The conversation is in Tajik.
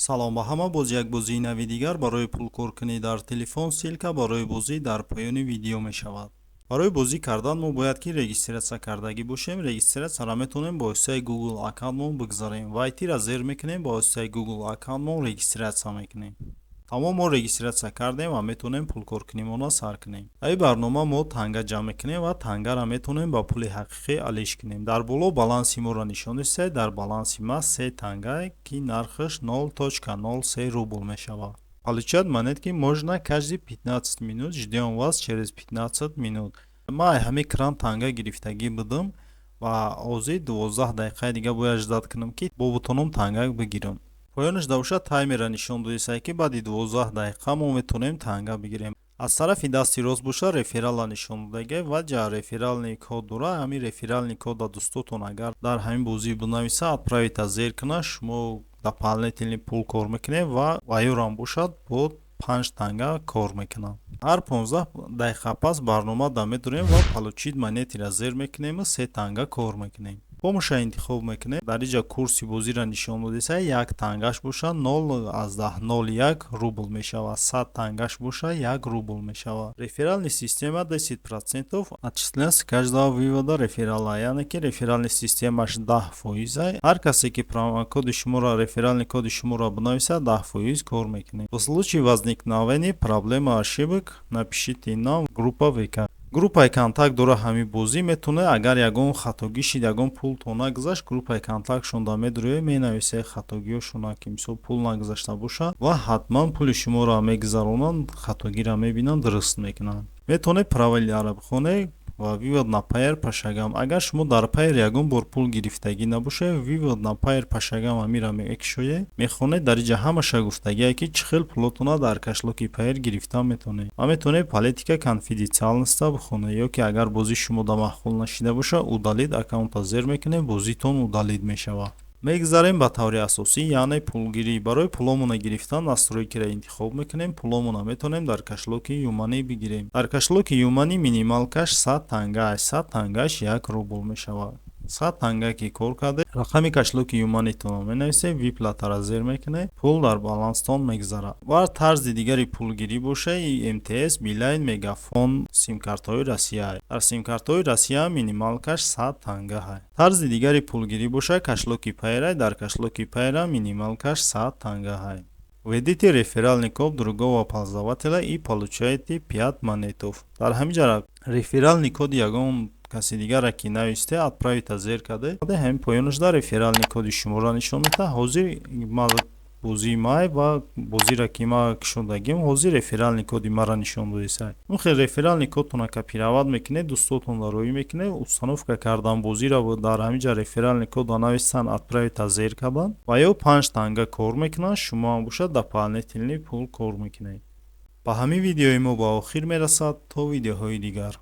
Салом ба ҳама! Боз як бозии нави дигар барои пулкоркунӣ дар телефон. Ссылка барои бозӣ дар поёни видео мешавад. Барои бозӣ кардан мо бояд ки регистрация кардагӣ бошем. Регистрацияро метавонем бо воситаи Google аккаунтмон бигзарем. Войти-ра зер мекунем, бо воситаи Google аккаунтмон регистрация мекунем. Тамом, мо регистрация кардем ва метавонем пулкоркунимонро сар кунем. Дар ин барнома мо танга ҷамъ мекунем ва тангаро метавонем ба пули ҳақиқӣ алиш кунем. Дар боло баланси моро нишон дистед. Дар баланси ма се танга, ки нархаш 0.03 рубл мешавад. Получать монетки можно каждые 15 минут. Ждём вас через 15 минут. Ма ҳамин кран танга гирифтагӣ будам ва ҳозир 12 дақиқаи дига бояд ждать кунам, ки бо бутонам танга бигирам. Поёнаш бошад, таймера нишон додисае, ки баъди 12 дақиқа мо метавонем танга бигирем. Аз тарафи дасти рост бошад, реферала нишон додагӣ ва ҷа реферальный код дора. Ҳамин реферальный кода дӯстотон агар дар ҳамин бозӣ бинависа, отправить-а зер кунад, шумо дополнительный пул кор мекунед ва ваёрам бошад, бо панҷ танга кор мекунад. Ҳар 15 дақиқа пас барнома да медорем ва получить монеты-ра зер мекунему се танга кор мекунем. Помощь-а интихоб мекунем. Дар инҷа курси бозиро нишон додиса: як тангаш бошад, 0,01 рубл мешавад, 100 тангаш бошад, 1 рубл мешавад. Реферальный система: 10% отчисления с каждого вывода реферала, яъне ки реферальный системаш 10 фоиза. Ҳар касе ки промокоди шуморо, реферальный коди шуморо бинависад, 10% кор мекунед. В случае возникновения проблема, ошибок, напишите нам в группа ВК. Группаи контакт дора ҳамин бозӣ. Метавонед, агар ягон хатогӣ шид, ягон пултон нагузашт, группаи контактшонда медурӯед, менависед хатогиҳошона, ки мисол пул нагузашта бошад, ва ҳатман пули шуморо мегузаронанд, хатогиро мебинанд, дуруст мекунанд. Метавонед правиларо бихонед ва вывод на Payeer по шагам. Агар шумо дар Payeer ягон бор пул гирифтагӣ набошед, вывод на Payeer по шагам амира мекушоед, мехонед. Дар инҷа ҳамаша гуфтагие, ки чӣ хел пулотона дар кошелёки Payeer гирифта метавонед, ва метавонед политика конфиденциальность-а бихонед, ё ки агар бозии шумо да маъқул нашида бошад, удалить аккаунта зер мекунед, бозитон удалить мешавад. Мегзарем ба таври асосӣ, яъне пулгирӣ. Барои пуломона гирифтан настройки-ро интихоб мекунем. Пуломона метавонем дар кошелёки Юмани бигирем. Дар кошелёки Юмани минималкаш 100 танга аст, 100 тангаш 1 рубл мешавад. 100 танга ки кор кардед, рақами кошелёки Юманитонро менависед, выплата-ра зер мекунед, пул дар баланстон мегзарад. Ва тарзи дигари пулгирӣ боша, МТС, Билайн, Мегафон, симкартҳои Россия. Дар симкартҳои Россия минималкаш 100 танга ҳай. Тарзи дигари пулгирӣ боша, кошелёки Payeer. Дар кошелёки Payeer минималкаш 100 танга ҳай. Введите реферальный код другого пользователя и получаете 5 монетов. Дар ҳамин ҷа реферальный коди ягон каси дигарра ки нависте, отправить-а зер карде, ҳамин поёнашда реферальный коди шуморо нишон медиҳад. Ҳозир бозии май ва бозиро ки ма кушодагим, ҳозир реферальный коди маро нишон додиса. Он хел реферальный кодтона копировать мекунед, дӯстотонро роӣ мекунед, установка кардан бозиро, дар ҳамин ҷа реферальный кодро нависан, отправить-а зер кардан, ва ё панҷ танга кор мекунанд, шумо ҳам бошад, дополнительный пул кор мекунед. Ба ҳамин видеои мо ба охир мерасад. То видеоҳои дигар.